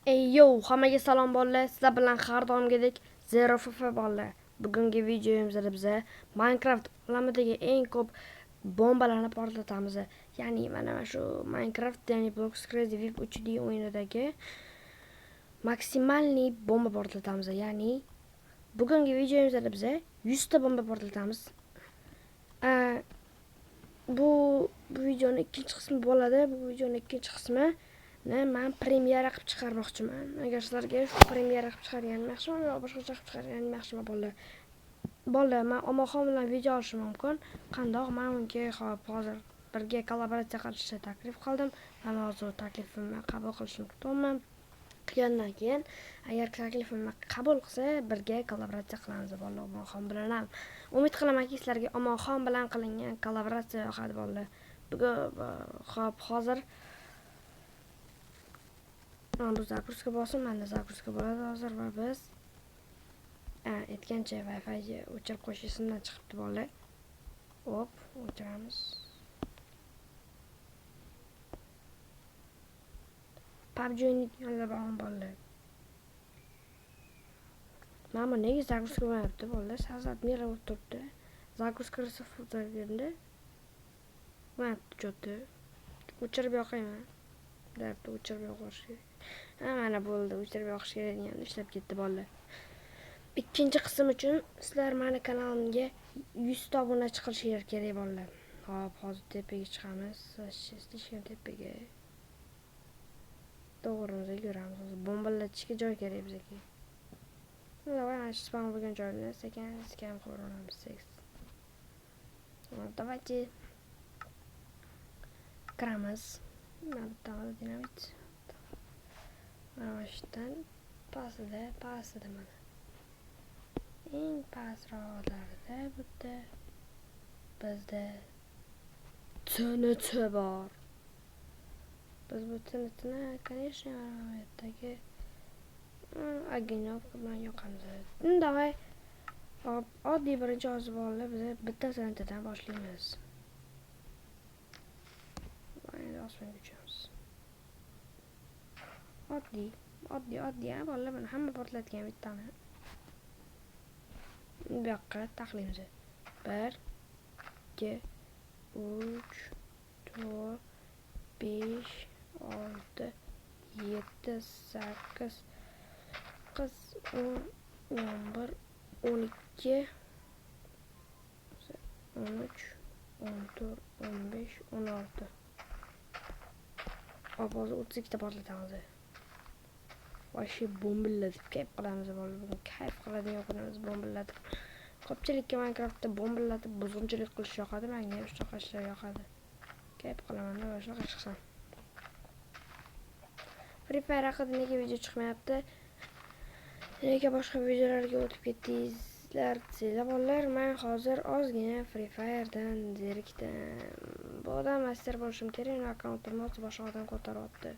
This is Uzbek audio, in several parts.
Ey yo, hammaga salom bolalar. Sizlar bilan har doimgidek Zero FF bolalar. Bugungi videomizda biz Minecraft olamidagi eng ko'p bombalarni portlatamiz. Ya'ni mana shu Minecraft, ya'ni Blocks Crazy VIP 3D o'yinidagi maksimalniy bomba portlatamiz. Ya'ni bugungi videomizda biz 100 ta bomba portlatamiz. Bu videoning ikkinchi qismi bo'ladi. Bu videoning ikkinchi qismi men premyera qilib chiqarmoqchiman. Agar sizlarga shu premyera qilib chiqarganim yaxshimi yo boshqacha qilib chiqarganim yaxshimi bolalar? Bolalar, men Omonxon bilan video olishim mumkin. Qandoq men unga hop hozir birga kollaboratsiya qilishni taklif qildim. Men hozir taklifimni qabul qilishini kutyapman. Qilgandan keyin agar taklifimni qabul qilsa, birga kollaboratsiya qilamiz bolalar Omonxon bilan ham. Umid qilamanki, sizlarga Omonxon bilan qilingan kollaboratsiya yoqadi bolalar. Bugun hop hozir bu загрузка bo'lsin, menda загрузка bo'ladi hozir va biz aytgancha Wi-Fi o'chirib qo'yish esimdan chiqibdi bolalar. Hop, o'chiramiz. PUBG o'ynayotganlar bormi bolalar? Mana bu nega загрузка bo'lyapti bolalar? Sazat mira bo'lib turibdi. Загрузка endi. Bo'lyapti cho'ti. O'chirib yoqayman. Deyapti, o'chirib yoqish kerak. Ha, mana bo'ldi, o'chirib yoqish kerak deganda ishlab ketdi bolalar. Ikkinchi qism uchun sizlar meni kanalimga 100 ta obunachi qilishingiz kerak bolalar. Hop, hozir tepaga chiqamiz. Слишком tepaga. To'g'rimizga yuramiz. Hozir bombalatishga joy kerak bizga. Давай, mana shu spam bo'lgan joyni sekin sekin qilib. Давайте kiramiz. Mana bitta dinamit. Mana shu yerdan pastida mana. Eng pastroqlarida bitta bizda TNT bor. Biz bu TNTni, конечно, mana bu yerdagi огнёвка bilan yoqamiz. Давай. Hop, oddiy birinchi hozir bolalar biz bitta TNTdan boshlaymiz. Endi osmonga uchamiz. Oddiy, oddiy, oddiy, ha bolalar, buni hamma portlatgan bittani. Bu yoqqa taxlaymiz. 1 2 3 4 5 6 7 8 9 10 11 12 13 14 15 16. Hop, hozir 32 ta portlatamiz. Вообще bombillatib kayf qilamiz bolalar. Bugun kayf qiladigan kunimiz bombillatib. Ko'pchilikka Minecraftda bombillatib buzg'unchilik qilish yoqadi, menga ham shunaqa ishlar yoqadi. Kayf qilaman va shunaqa chiqsam. Free Fire haqida nega video chiqmayapti? Nega boshqa videolarga o'tib ketdingizlar desanglar bolalar, men hozir ozgina Free Fire'dan zerikdim. Bu odam master bo'lishim kerak, akkauntimni hozir boshqa odam ko'taryapti.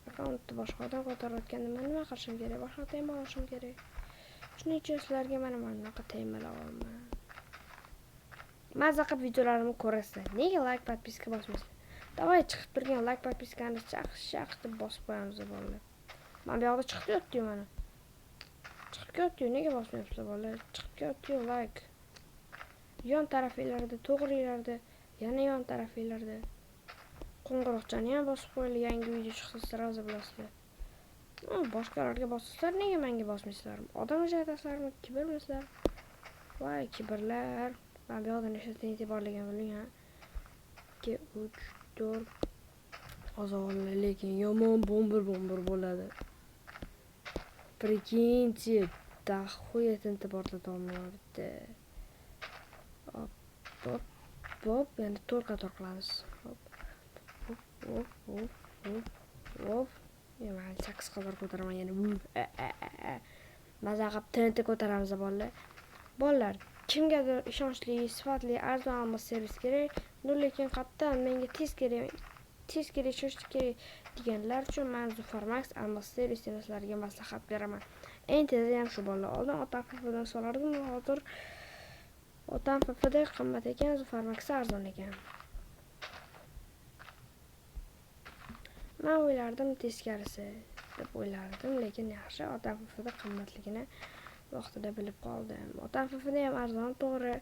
Akkauntni boshqa odam ko'tarayotganda men nima qilishim kerak? Boshqa tema olishim kerak. Shuning uchun sizlarga mana bunaqa temalar olaman. Maza qilib videolarimni ko'rasizlar. Nega like, podpiska bosmaysizlar? Давай chiqib turgan like, podpiskani chaq-chaq deb bosib qo'yamiz bolalar. Mana bu yoqda chiqib yotdi-yu mana. Chiqib ketdi-yu, nega bosmayapsizlar bolalar? Chiqib ketdi-yu like. Yon tarafinglarda, to'g'ringlarda, yana yon tarafinglarda. Qo'ng'iroqchani ham bosib qo'yinglar, yangi video chiqsa сразу bilasizlar. Boshqalarga bosasizlar, nega menga bosmaysizlar? Odam ajratasizlarmi? Kibrmisizlar? Voy, kibrlar. Mana bu yoqda nechta TNT borligini biling, ha. 2 3 4 hozir lekin yomon bomber bo'ladi. Прикиньте, дохуя TNT portlatyapman bitta. Hop, hop, hop, endi 4 qator qilamiz. Hop. Hop, hop, hop, hop, hop. Mayli, 8 qator ko'taraman yana. Maza qilib TNT ko'taramiz bolalar. Bolalar, kimgadir ishonchli, sifatli, arzon almos servis kerak, lekin qayerdan menga tez kerak, tez kerak, ishonchli kerak deganlar uchun men Zufarmax almos servisini sizlarga maslahat beraman. Eng tezi ham shu bolalar. Oldin Otam FFdan solardim, hozir Otam FFda qimmat ekan, Zufarmaxda arzon ekan. Men o'ylardim teskarisi deb o'ylardim, lekin yaxshi Otam FFda qimmatligini vaqtida bilib qoldim. Otam FFda ham arzon, to'g'ri,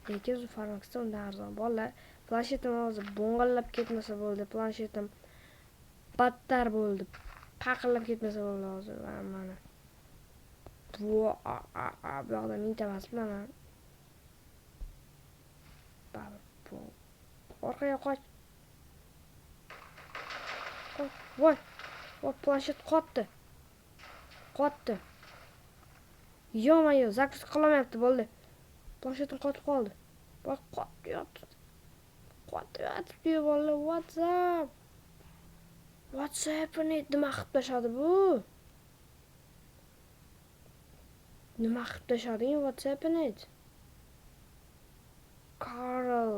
lekin Zufarmaxda undan arzon. Bolalar, planshetim hozir bo'ng'illab ketmasa bo'ldi, planshetim battar bo'ldi. Paqillab ketmasa bo'ldi hozir. Mana. Bu bu yoqda mingta emas bilaman. Baribir bu orqaga qoch. Voy, voy, planshet qotdi. Qotdi. Yo-mayo, zakus qilolmayapti, bo'ldi. Planshetim qotib qoldi. Voy, qotdi yotdi. Qotdi yotibdi, bolalar. WhatsApp. WhatsAppni nima qilib tashladi bu? Nima qilib tashlading WhatsAppni? Karl.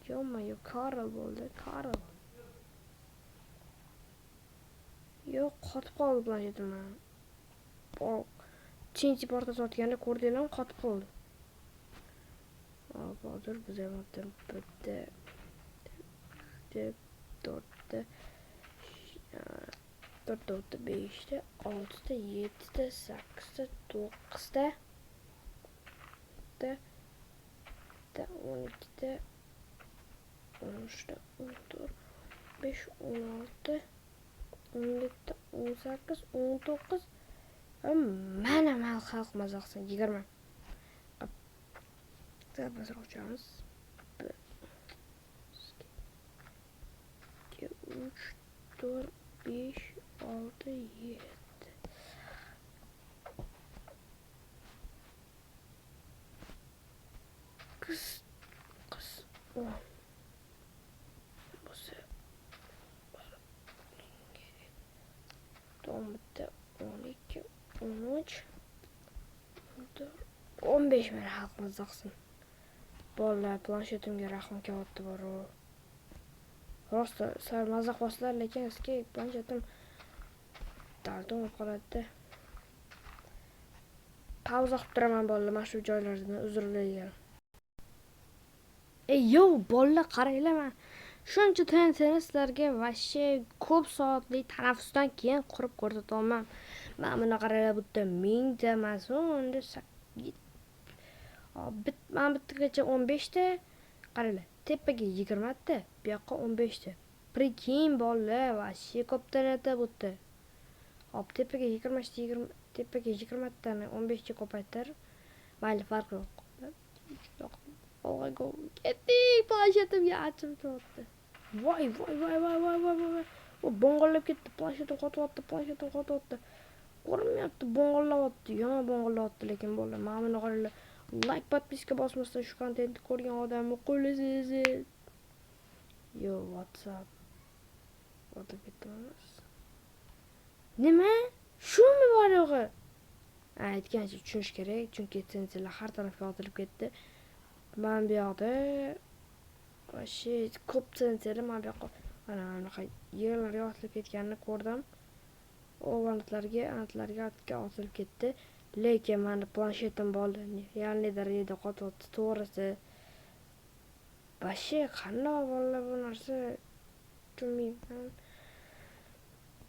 Yo-mayo, Karl bo'ldi, Karl. Yo'q, qotib qoldi planshetim. Chinchi portlatayotganda ko'rdinglarmi, qotib qoldi. Hop, hozir biz ham bitta, to'rtta, to'rtta, beshta, oltita, yettita, sakkizta, to'qqizta, bitta, 12ta, 13ta, 14, 5, 16, 17, 18, 19. Mana mal xalq maza qilsin, 20. Pastroq uchamiz. 1, 2, 3, 4, 5, 6, 7. Qiz, 10. Bo'lsa, 11, 12, 13, 14, 15 mana xalq maza qilsin. Bolalar, planshetimga rahim kelyapti bor-u. Rost, sizlar maza qilasizlar, lekin sizga planshetim dardim bo'lib qoladi-da. Pauza qilib turaman bolalar, mana shu joylardan uzr dilayman. Ey, yo, bolalar, qaranglar, men shuncha TNTni sizlarga vashshe ko'p soatlik tanaffusdan keyin qurib ko'rsatyapman. Mana buni qaranglar, bu yerda mingta emas, unda mana bittagacha 15 ta, qaranglar, tepaga 20 ta, bu yoqqa 15 ta. Прикинь, bolalar, vashshe ko'p TNT bu yerda. Hop, tepaga 20 ta, 20, tepaga 20 tani 15 ta ko'paytir. Mayli, farqi yo'q. Olg'a ketdik, planshetimga achim tortdi. Voy, voy, voy, voy, voy, voy, voy. U bo'ng'illab ketdi, planshetim qotyapti, planshetim qotyapti. Ko'rinmayapti, bo'ng'illayapti, yomon bo'ng'illayapti, lekin bolalar, mana buni qaranglar. Like, podpiska bosmasdan shu kontentni ko'rgan odamni qo'lisiz. Yo, WhatsApp. O'tib ketdimiz. Nima? Shumi bor yo'g'i? Aytgancha tushunish kerak, chunki TNTlar har tarafga otilib ketdi. Mana bu yoqda вообще ko'p TNTlar mana bu yoqqa mana bunaqa yerlarga otilib ketganini ko'rdim. Ovantlarga, antlarga otilib ketdi. Lekin meni planshetim bo'ldi. Реальный darajada qotyapti, to'g'risi. Вообще qanday bolalar bu narsa tushunmayman.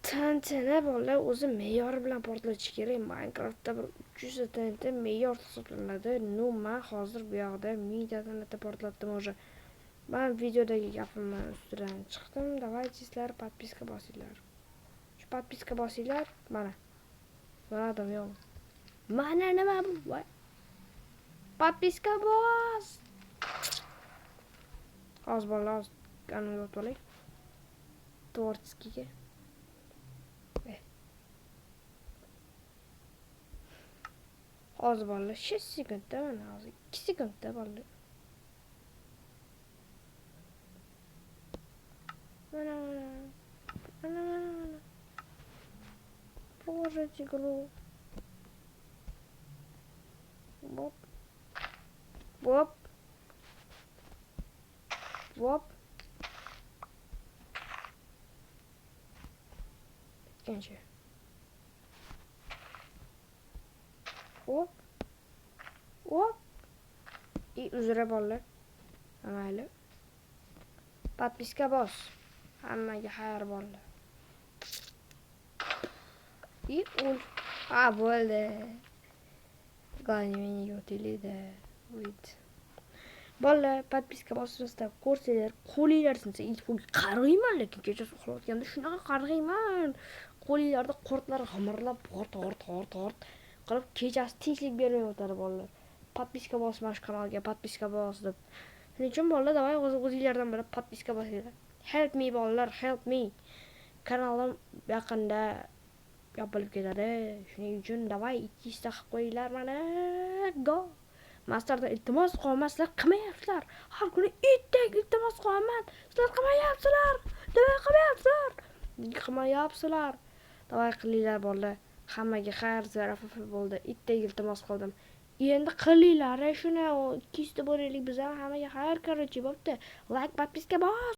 TNTni bolalar o'zi me'yor bilan portlatish kerak. Minecraftda bir 300 ta TNT me'yor hisoblanadi. Ну, men hozir bu yoqda 1000 ta TNT portlatdim уже. Men videodagi gapimni ustidan chiqdim. Давайте sizlar podpiska bosinglar. Shu podpiska bosinglar, mana. Bo'ladimi yo'q? Mana nima bu? Voy. Podpiska bos. Hozir bolalar, hozir kanalga o'tib olay. Творческийga. Hozir bolalar 6 sekundda, mana hozir 2 sekundda bolalar. Mana, mana. Mana, mana, mana. Положить игру. Воп. Воп. Воп. Ikkinchi. Hop. Hop. И uzra, bolalar. Mayli. Подписка bos. Hammaga xayr, bolalar. И o'l. Ha, bo'ldi. Главное, menga o'tinglar-da. Wait. Bolalar, подписка bosmasdan ko'rsanglar, qo'linglar sinsa, qarg'ayman, lekin kechasi uxlayotganda shunaqa qarg'ayman. Qo'linglarda qurtlar g'imirlab, g'ort g'ort g'ort g'ort qilib kechasi tinchlik bermay o'tadi, bolalar. Подписка bos, mana shu kanalga подписка bos deb. Shuning uchun, bolalar, давай o'zinglardan bilib подписка bosinglar. Help me, bolalar, help me. Kanalim yaqinda yopilib ketadi. Shuning uchun давай 200 ta qilib qo'yinglar mana. Go. Man sizlardan iltimos qilyapman, sizlar qilmayapsizlar. Har kuni itdek iltimos qilyapman. Sizlar qilmayapsizlar. Nima qilmayapsizlar? Nega qilmayapsizlar? Давай qilinglar, bolalar. Hammaga xayr, zarafi bo'ldi. Itdek iltimos qildim. Endi qilinglar shuni, 200 ta bo'laylik biz ham, hammaga xayr, короче, bo'pti. Like, подписка bos.